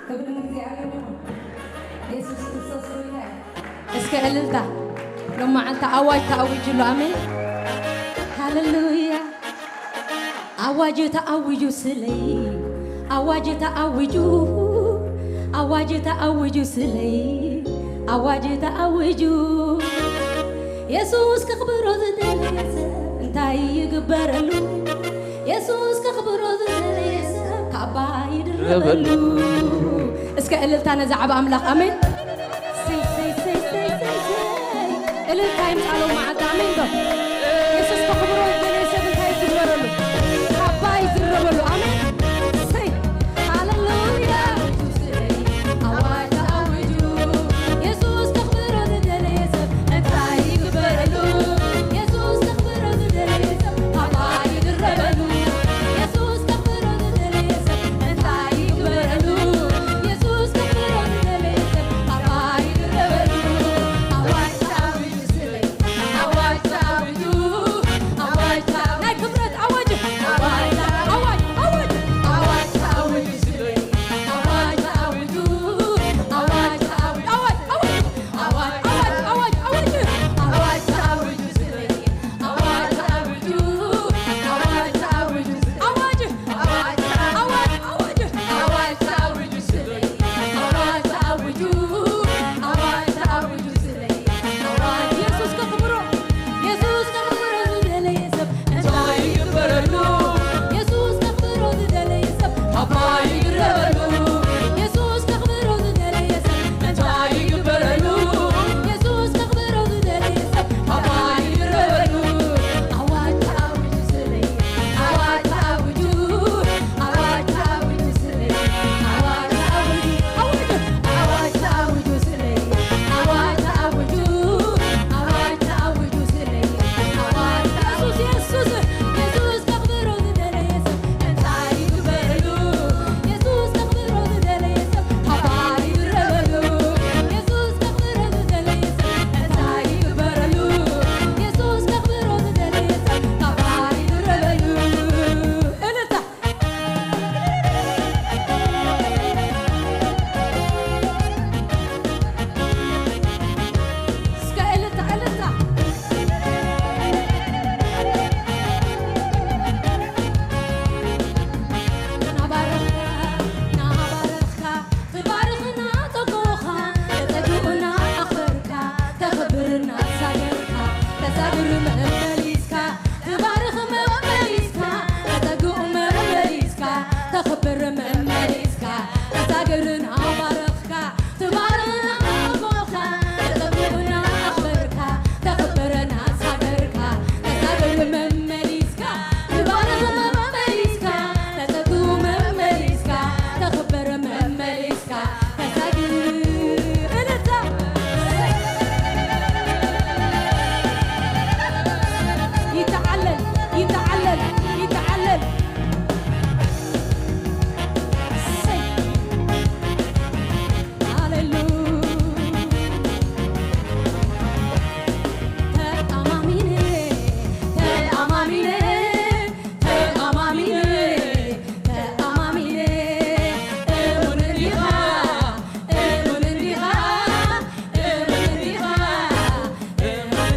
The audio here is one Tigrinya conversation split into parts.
ክብሪ ንእግዚኣብሔር ይኹን። የሱስ ክርስቶስ ጎይታ እዩ። እስከ እልልታ። ሎም መዓልቲ ኣዋጅ ተኣዊጁ ኣሎ። ኣሜን። ሃሌሉያ። ኣዋጅ ተኣዊጁ ስለይ፣ ኣዋጅ ተኣዊጁ፣ ኣዋጅ ተኣዊጁ ስለይ፣ ኣዋጅ ተኣዊጁ። የሱስ ከኽብሮ ዝደለየ ሰብ እንታይ ይግበረሉ? የሱስ ከኽብሮ ዝደለየ ሰብ ካባ ይድረበሉ። እስከ እልልታ ነዛ ዓብ ኣምላኽ። ኣሜን። ሰይ፣ ሰይ፣ ሰይ፣ ሰይ፣ ሰይ፣ ሰይ። እልልታ ይምጻእ ሎም መዓልቲ። ኣሜን ዶ? የሱስ ከኽብሮ ዝደለየ ሰብ እንታይ ይግበረሉ? ካባ ይድረበሉ። ኣሜን። ሰይ፣ ሃሌሉያ። ኣዋጅ ተኣዊጁ፣ የሱስ ከኽብሮ ዝደለየ ሰብ እንታይ ይግበረሉ? የሱስ ከኽብሮ ዝደለየ ሰብ ካባ ይድረበሉ። የሱስ ከኽብሮ ዝደለየ ሰብ እንታይ ይግበረሉ? የሱስ ከኽብሮ ዝደለየ ሰብ ካባ ይድረበሉ። ኣዋጅ ተኣዊጁ ስለይ፣ ኣዋጅ ተኣዊጁ፣ ኣዋጅ ተኣዊጁ። ናይ ክብረት ኣዋጅ፣ ኣዋጅ፣ ኣዋጅ፣ ኣዋጅ፣ ኣዋጅ ተኣዊጁ ስለይ፣ ኣዋጅ ተኣዊጁ፣ ኣዋጅ ተኣዊጁ፣ ኣዋጅ፣ ኣዋጅ፣ ኣዋጅ፣ ኣዋጅ፣ ኣዋጅ፣ ኣዋጅ፣ ኣዋጅ ተኣዊጁ ስለይ፣ ኣዋጅ ተኣዊጁ፣ ኣዋጅ ተኣዊጁ ስለይ፣ ኣዋጅ፣ ኣዋጅ፣ ኣዋጅ፣ ኣዋጅ፣ ኣዋጅ ተኣዊጁ ስለይ፣ ኣዋጅ ተኣዊጁ፣ ኣዋጅ ተኣዊጁ ስለይ፣ ኣዋጅ የሱስ ከኽብሮ፣ የሱስ ከኽብሮ ዝደለየ ሰብ እንታይ ይግበረሉ? የሱስ ከኽብሮ ዝደለየ ሰብ ካባ ይድረበሉ። የሱስ ከኽብሮ ዝደለየ ሰብ እንታይ ይግበረሉ? የሱስ ከኽብሮ ዝደለየ ሰብ ካባ ይድረበሉ። ኣዋጅ ተኣዊጁ ስለይ፣ ኣዋጅ ተኣዊጁ፣ ኣዋጅ ተኣዊጁ ስለይ፣ ኣዋጅ ተኣዊጁ፣ ኣዋጅ፣ ኣዋጅ ተኣዊጁ ስለይ፣ ኣዋጅ ተኣዊጁ፣ ኣዋጅ ተኣዊጁ ስለይ፣ ኣዋጅ ተኣዊጁ። የሱስ፣ የሱስ፣ የሱስ ከኽብሮ ዝደለየ ሰብ እንታይ ይግበረሉ? የሱስ ከኽብሮ ዝደለየ ሰብ ካባ ይድረበሉ። የሱስ ከኽብሮ ዝደለየ ሰብ እንታይ ይግበረሉ? የሱስ ከኽብሮ ዝደለየ ሰብ ካባ ይድረበሉ። እልልታ። እስከ እልልታ፣ እልልታ። እናባረኽካ፣ እናባረኽካ፣ ትባርኽና ተጎኻ፣ ተጸግኡና ኣኽበርካ፣ ተኽብርና ተሳገርካ፣ ተሳግር መመሊስካ፣ ትባርኽ መመሊስካ፣ ተጸግኡ መመሊስካ፣ ተኽብር መመሊስካ፣ ተሳግርና ባረኽካ፣ ትባርኽና ኣቦኻ፣ ተጸግኡና ኣኽበርካ፣ ተኽብረና ሳገርካ፣ ተሳግር መመሊስካ፣ ትባርኽ መመሊስካ፣ ተጸግኡ መመሊስካ፣ ተኽብር መመሊስካ፣ ተሳግር እልልታ። ይተዓለል፣ ይተዓለል፣ ይተዓለል። እሰይ። ሃሌሉ። ተኣማሚነ፣ ተኣማሚነ፣ ተኣማሚነ፣ ተኣማሚነ፣ እሙን እንዲኻ፣ እሙን እንዲኻ፣ እሙን እንዲኻ።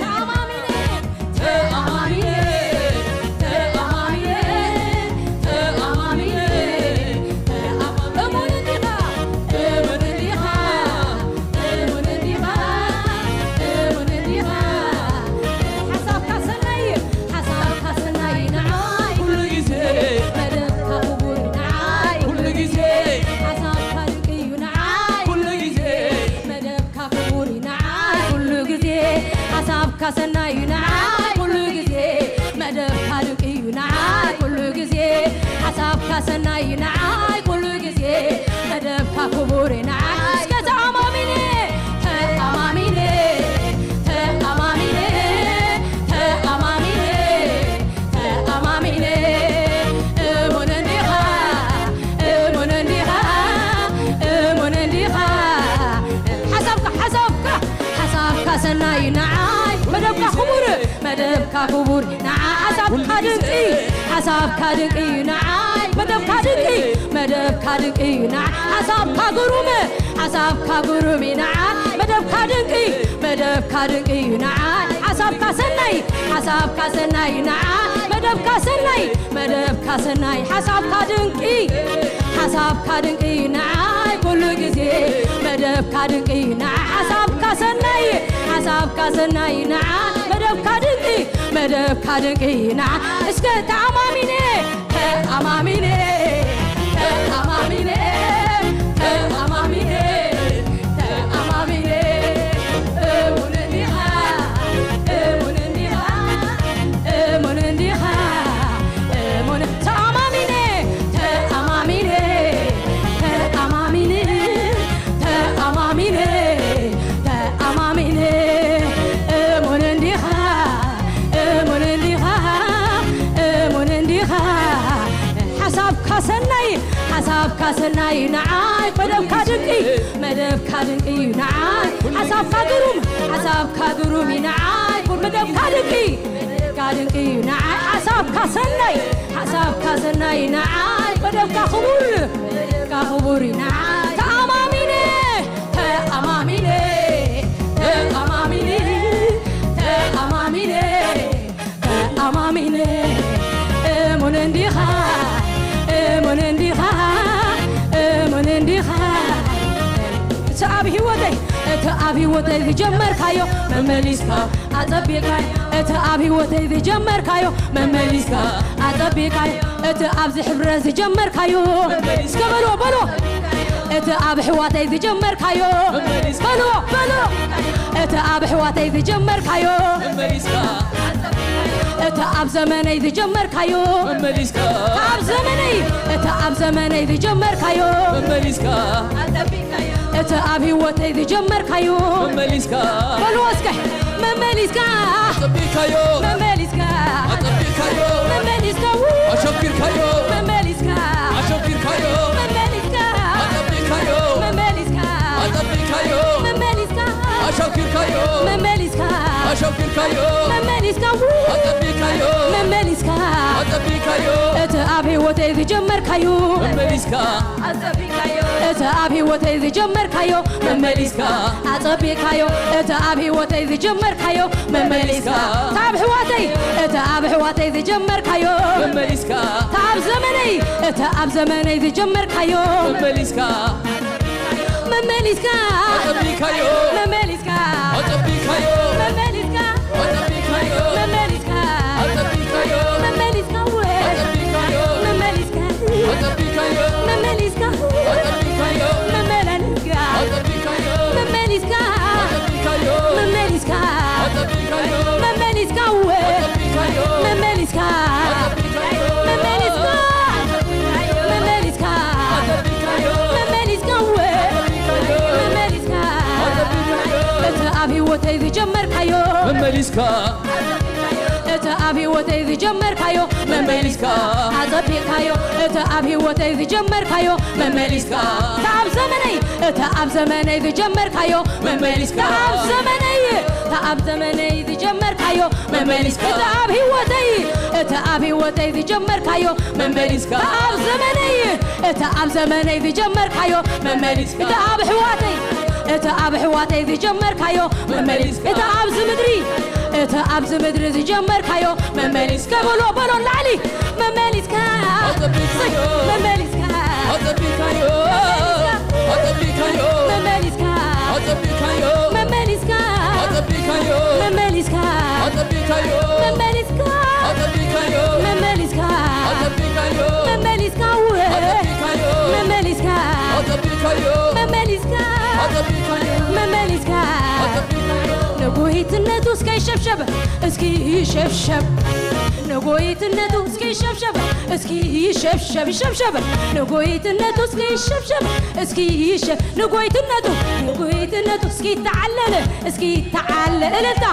ተኣማሚነ፣ ተኣማሚነ፣ ተኣማሚነ፣ ተኣማሚነ፣ ተኣማ-፣ እሙን እንዲኻ፣ እሙን እንዲኻ፣ እሙን እንዲኻ፣ እሙን እንዲኻ። ሓሳብካ ሰናይ፣ ሓሳብካ ሰናይ ንዓይ ኩሉ ግዜ፣ መደብካ ክቡር ንዓይ ኩሉ ግዜ፣ ሓሳብካ ድንቂ እዩ ንዓይ ኩሉ ግዜ፣ መደብካ ክቡር እዩ ንዓይ ኩሉ ግዜ፣ ሓሳብካ ሰናይ እዩ ንዓይ ኩሉ ግዜ፣ መደብካ ድንቂ እዩ ንዓይ ኩሉ ግዜ፣ ሓሳብካ ሰናይ እዩ ንዓይ ኩሉ ግዜ፣ መደብካ ክቡር እዩ ንዓይ። እስከ ተኣማሚነ፣ ተኣማሚነ፣ ተኣማሚነ፣ ተኣማሚነ፣ ተኣማሚነ፣ እሙን እንዲኻ፣ እሙን እንዲኻ፣ እሙን እንዲኻ። ሓሳብካ፣ ሓሳብካ፣ ሓሳብካ ሰናይ ንዓይ፣ መደብካ ክቡር፣ መደብካ ክቡር ንዓይ። ሓሳብካ ድንቂ፣ ሓሳብካ ድንቂ ንዓይ፣ መደብካ ድንቂ፣ መደብካ ድንቂ እዩ ንዓይ ሓሳብካ ግሩም ሓሳብካ ግሩም እዩ ንዓይ መደብካ ድንቂ መደብካ ድንቂ እዩ ንዓይ ሓሳብካ ሰናይ ሓሳብካ ሰናይ እዩ ንዓይ መደብካ ሰናይ መደብካ ሰናይ ሓሳብካ ድንቂ ሓሳብካ ድንቂ እዩ ንዓይ ኩሉ ግዜ መደብካ ድንቂ እዩ ንዓይ ሓሳብካ ሰናይ ሓሳብካ ሰናይ እዩ ንዓይ መደብካ ድንቂ መደብካ ድንቂ እዩ ንዓይ እስከ ተኣማሚነ ተኣማሚነ ተኣማሚነ ተኣማሚነ ተኣማሚነ እሙን እንዲኻ እሙን እንዲኻ እሙን እንዲኻ እሙን ተኣማሚነ ተኣማሚነ ተኣማሚነ ተኣማሚነ ተኣማሚነ እሙን እንዲኻ እሙን እንዲኻ እሙን እንዲኻ ሓሳብካ ሰናይ ሓሳብካ ሰናይ ንዓይ መደብካ ድንቂ መደብካ ድንቂ እዩ ንዓይ ሓሳብካ ግሩም ሓሳብካ ግሩም እዩ ንዓይ መደብካ ድንቂ መደብካ ድንቂ እዩ ንዓይ ሓሳብካ ሰናይ ሓሳብካ ሰናይ እዩ ንዓይ መደብካ ክቡር መደብካ ክቡር እዩ ንዓይ ተኣማሚነ ተኣማሚነ ተኣማሚነ ተኣማሚነ ተኣማሚነ እሙን እንዲኻ እሙን እንዲኻ እሙን እንዲኻ እቲ ኣብ ህይወተይ እቲ ኣብ ህይወተይ ዝጀመርካዮ መመሊስካ ኣጸቢቕካዮ እቲ ኣብ ህይወተይ ዝጀመርካዮ መመሊስካ ኣጸቢቕካዮ እቲ ኣብዚ ሕብረት ዝጀመርካዮ እስከ በሎ በሎ እቲ ኣብ ኣሕዋተይ ዝጀመርካዮ በሎ በሎ እቲ ኣብ ኣሕዋተይ ዝጀመርካዮ እቲ ኣብ ዘመነይ ዝጀመርካዮ እቲ ኣብ ዘመነይ እቲ ኣብ ዘመነይ ዝጀመርካዮ እቲ ኣብ ህይወተይ ዝጀመርካዮ በልዎ እስከ መመሊስካ ኣጸቢካዮ መመሊስካ ኣጸቢካዮ መመሊስካ ኣሸኪርካዮ መመሊስካ ኣሸኪርካዮ መመሊስካ ኣጸቢካዮ መመሊስካ ኣጸቢካዮ መመሊስካ ኣሸኪርካዮ መመሊስካ ኣሸኪርካዮ መመሊስካ ኣጸቢካዮ መመሊስካ ኣጸቢካዮ እቲ ኣብ ህይወተይ ዝጀመርካዮ መመሊስካ ኣጸቢካዮ እቲ ኣብ ህይወተይ ዝጀመርካዮ መመሊስካ ኣጸቢካዮ እቲ ኣብ ህይወተይ ዝጀመርካዮ መመሊስካ ካብ ኣሕዋተይ እቲ ኣብ ኣሕዋተይ ዝጀመርካዮ መመሊስካ ካብ ዘመነይ እቲ ኣብ ዘመነይ ዝጀመርካዮ መመሊስካ መመሊስካ ኣጸቢካዮ መመሊስካ ኣጸቢካዮ መመሊስካ ኣጸቢካዮ መመሊስካ ኣጸቢካዮ መመሊስካ ወ ኣጸቢካዮ መመሊስካ ኣጸቢካዮ መመሊስካ ኣጸቢካዮ መመላልስካ ኣጸቢካዮ መመሊስካ ኣጸቢካዮ መመሊስካ ኣጸቢካዮ መመሊስካ ወ ኣጸቢካዮ መመሊስካ ኣጸቢካዮ መመሊስካ መመሊስካ ኣጸቢካዮ መመሊስካ ወ ኣጸቢካዮ መመሊስካ ኣጸቢካዮ እቲ ኣብ ህይወተይ ዝጀመርካዮ መመሊስካ እቲ ኣብ ህይወተይ ዝጀመርካዮ መመሊስካ ኣጸቢቕካዮ እቲ ኣብ ህይወተይ ዝጀመርካዮ መመሊስካ እቲ ኣብ ዘመነይ እቲ ኣብ ዘመነይ ዝጀመርካዮ መመሊስካ ኣብ ዘመነይ እቲ ኣብ ዘመነይ ዝጀመርካዮ መመሊስካ እቲ ኣብ ህይወተይ እቲ ኣብ ህይወተይ ዝጀመርካዮ መመሊስካ ኣብ ዘመነይ እቲ ኣብ ዘመነይ ዝጀመርካዮ መመሊስካ እቲ ኣብ ኣሕዋተይ እቲ ኣብ ኣሕዋተይ ዝጀመርካዮ መመሊስካ እቲ ኣብዚ ምድሪ እቲ ኣብዚ ምድሪ ዝጀመርካዮ መመሊስካ በሎ በሎ ንላዕሊ መመሊስካ ኣጸቢካዮ መመሊስካ ኣጸቢካዮ ኣጸቢካዮ መመሊስካ ኣጸቢካዮ መመሊስካ ኣጸቢካዮ መመሊስካ ኣጸቢካዮ መመሊስካ ኣጸቢካዮ መመሊስካ ኣጸቢካዮ መመሊስካ ውህ ኣጸቢካዮ መመሊስካ ኣጸቢካዮ መመሊስካ ኣጸቢካዮ መመሊስካ ኣጸቢካዮ ንጉይትነቱ እስከ ይሸብሸብ እስኪ ይሸብሸብ ንጉይትነቱ እስኪ ይሸብሸብ እስኪ ይሸብሸብ ይሸብሸብ ንጉይትነቱ እስኪ ይሸብሸብ እስኪ ይሸ ንጉይትነቱ ንጉይት ንጎይትነቱ እስኪ ተዓለል፣ እስኪ ተዓለል፣ እልልታ።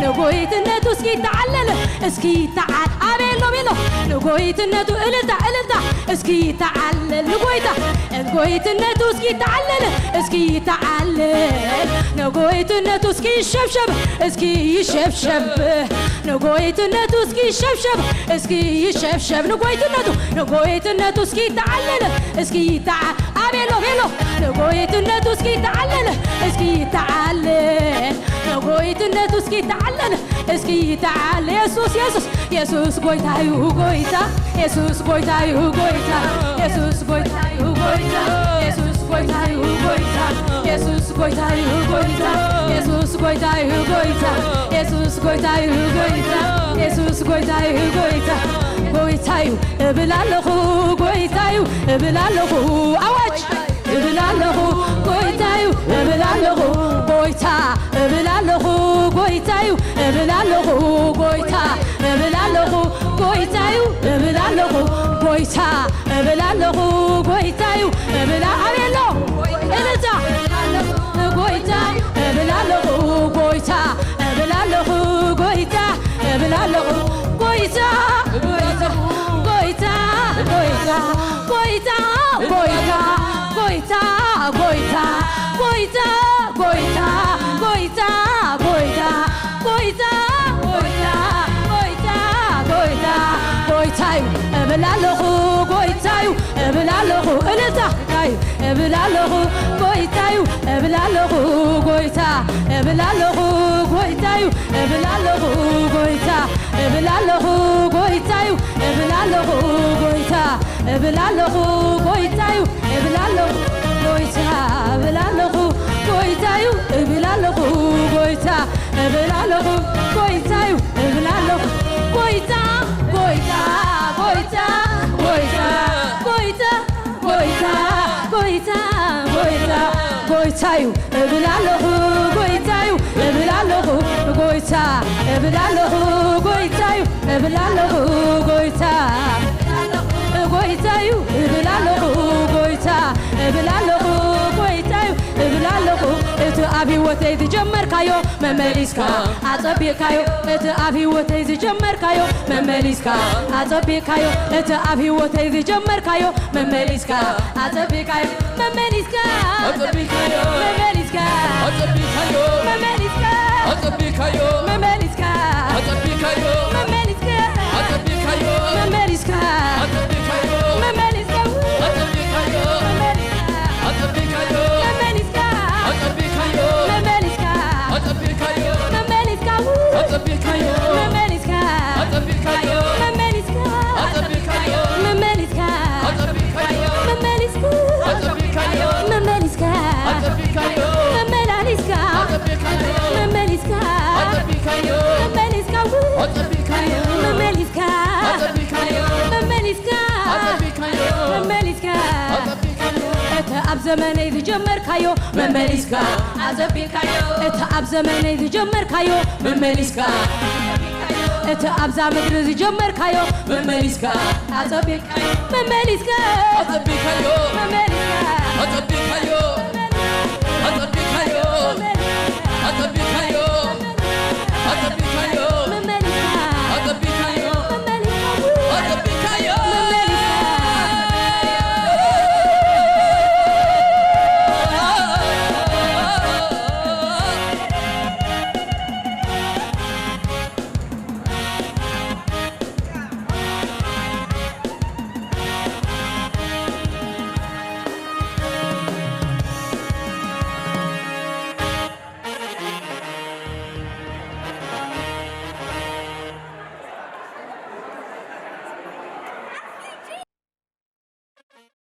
ንጎይትነቱ እስኪ ተዓለል፣ እስኪ ተዓል-፣ ኣቤሎ ቤሎ። ንጎይትነቱ እልልታ፣ እልልታ። እስኪ ተዓለል ንጎይታ፣ ንጎይትነቱ እስኪ ተዓለል፣ እስኪ ተዓለል። ንጎይትነቱ እስኪ ይሸብሸብ፣ እስኪ ይሸብሸብ። ንጎይትነቱ እስኪ ይሸብሸብ፣ እስኪ ይሸብሸብ። ንጎይትነቱ፣ ንጎይትነቱ እስኪ ተዓለል፣ እስኪ ተዓ-፣ ኣቤሎ ቤሎ። ንጎይትነቱ እስኪ ተዓለል፣ እስኪ ተዓለል። ንጎይትነቱ እስኪ ተዓለል፣ እስኪ ተዓለል። የሱስ፣ የሱስ፣ የሱስ ጎይታዩ ጎይታ፣ የሱስ ጎይታዩ ጎይታ፣ የሱስ ጎይታዩ ጎይታ፣ የሱስ ጎይታዩ ጎይታ፣ የሱስ ጎይታዩ ጎይታ፣ የሱስ ጎይታዩ ጎይታ፣ የሱስ ጎይታዩ ጎይታ፣ የሱስ ጎይታዩ ጎይታ። ጎይታዩ እብል ኣለኹ፣ ጎይታዩ እብል ኣለኹ። ኣዋጅ እብል ኣለኹ፣ ጎይታዩ እብል ኣለኹ። ጎይታ እብል ኣለኹ፣ ጎይታዩ እብል ኣለኹ። ጎይታ እብል ኣለኹ፣ ጎይታዩ እብል ኣለኹ። ጎይታ እብል ኣለኹ፣ ጎይታዩ እብል ኣ-፣ ኣበይ ኣሎ? እልልታ። ጎይታ እብል ኣለኹ፣ ጎይታ እብል ኣለኹ። ጎይታ እብል ኣለኹ፣ ጎይታ፣ ጎይታ፣ ጎይታ፣ ጎይታ፣ ጎይታ፣ ጎይታ፣ ጎይታ፣ ጎይታ፣ ጎይታ፣ ጎይታ፣ ጎይታ፣ ጎይታ፣ ጎይታ፣ ጎይታ፣ ጎይታ፣ ጎይታ፣ ጎይታዩ እብል ኣለኹ፣ ጎይታዩ እብል ኣለኹ። እልልታ። ጎይታዩ እብል ኣለኹ፣ ጎይታዩ እብል ኣለኹ። ጎይታ እብል ኣለኹ፣ ጎይታዩ እብል ኣለኹ። ጎይታ እብል ኣለኹ፣ ጎይታዩ እብል ኣለኹ። ጎይታ እብል ኣለኹ፣ ጎይታዩ እብል ኣለኹ። ጎይታ እብል ኣለኹ፣ ጎይታዩ እብል ኣለኹ። ጎይታ እብል ኣለኹ፣ ጎይታዩ እብል ኣለኹ። ጎይታ፣ ጎይታ፣ ጎይታ፣ ጎይታ፣ ጎይታ፣ ጎይታ፣ ጎይታ፣ ጎይታ፣ ጎይታዩ እብል ኣለኹ፣ ጎይታዩ እብል ኣለኹ። ጎይታ እብል ኣለኹ፣ ጎይታዩ እብል ኣለኹ። ጎይታ፣ ጎይታዩ እብል ኣለኹ፣ ጎይታ እብል ኣለኹ፣ ጎይታዩ እብል ኣለኹ። እቲ ኣብ ህይወተይ ዝጀመርካዮ መመሊስካ ኣጸቢቕካዮ። እቲ ኣብ ህይወተይ ዝጀመርካዮ መመሊስካ ኣጸቢቕካዮ። እቲ ኣብ ህይወተይ ዝጀመርካዮ መመሊስካ ኣጸቢቕካዮ። መመሊስካ ኣጸቢቕካዮ። መመሊስካ ኣጸቢቕካዮ። መመሊስካ ኣጸቢቕካዮ። መመሊስካ ኣጸቢቕካዮ። መመሊስካ ኣጸቢቕካዮ። መመሊስካ ኣጸቢቕካዮ። መመሊስካ ኣጸቢቕካዮ። መመሊስካ ኣጸቢቕካዮ። መመሊስካ ኣጸቢቕካዮ። መመሊስካ ኣጸቢቕካዮ። መመሊስካ ኣጸቢቕካዮ። መመሊስካ ኣጸቢቕካዮ። መመሊስካ ኣጸቢቕካዮ። መመሊስካ ኣጸቢቕካዮ። መመሊስካ ኣጸቢቕካዮ። መመሊስካ ኣጸቢቕካዮ። መመላሊስካ ኣጸቢቕካዮ። መመሊስካ ኣጸቢቕካዮ። መመሊስካ ኣጸቢቕካዮ። መመሊስካ ኣጸቢቕካዮ። መመሊስካ ኣጸቢቕካዮ። መመሊስካ ኣጸቢቕካዮ። እቲ ኣብ ዘመነይ ዝጀመርካዮ መመሊስካ ኣጸቢቕካዮ። እቲ ኣብ ዘመነይ ዝጀመርካዮ መመሊስካ፣ እቲ ኣብዛ ምድሪ ዝጀመርካዮ መመሊስካ ኣጸቢቕካዮ። መመሊስካ ኣጸቢቕካዮ። መመሊስካ ኣጸቢቕካዮ።